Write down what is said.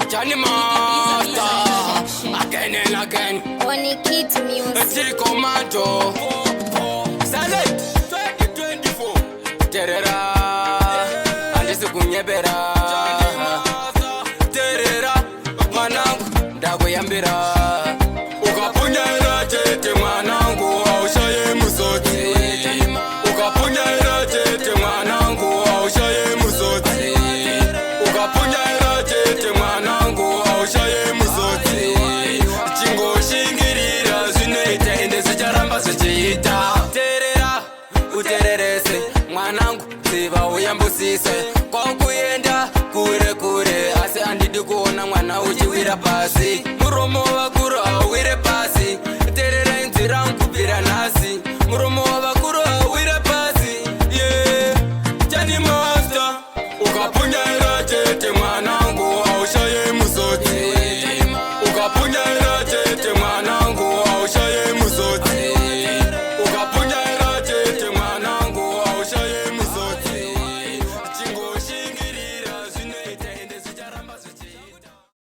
Johnny Master again and again. Onikit Music. Tikomato Sale 2024. Terera, handisi kunyebera. Terera mwanangu, ndakuyambira. Ukapunyaira chete mwanangu, haushaye musodzi. Ukapunyaira chete mwanangu, haushaye musodzi. Ukapunyaira chete mwanangu, haushaye musodzi. Chingoshingirira, zvinoita, ende zvicharamba zvichiita. Terera, utererese mwanangu, ziva uyambusise. Kwakuenda kure kure, asi handidi kuona mwana uchiwira pasi.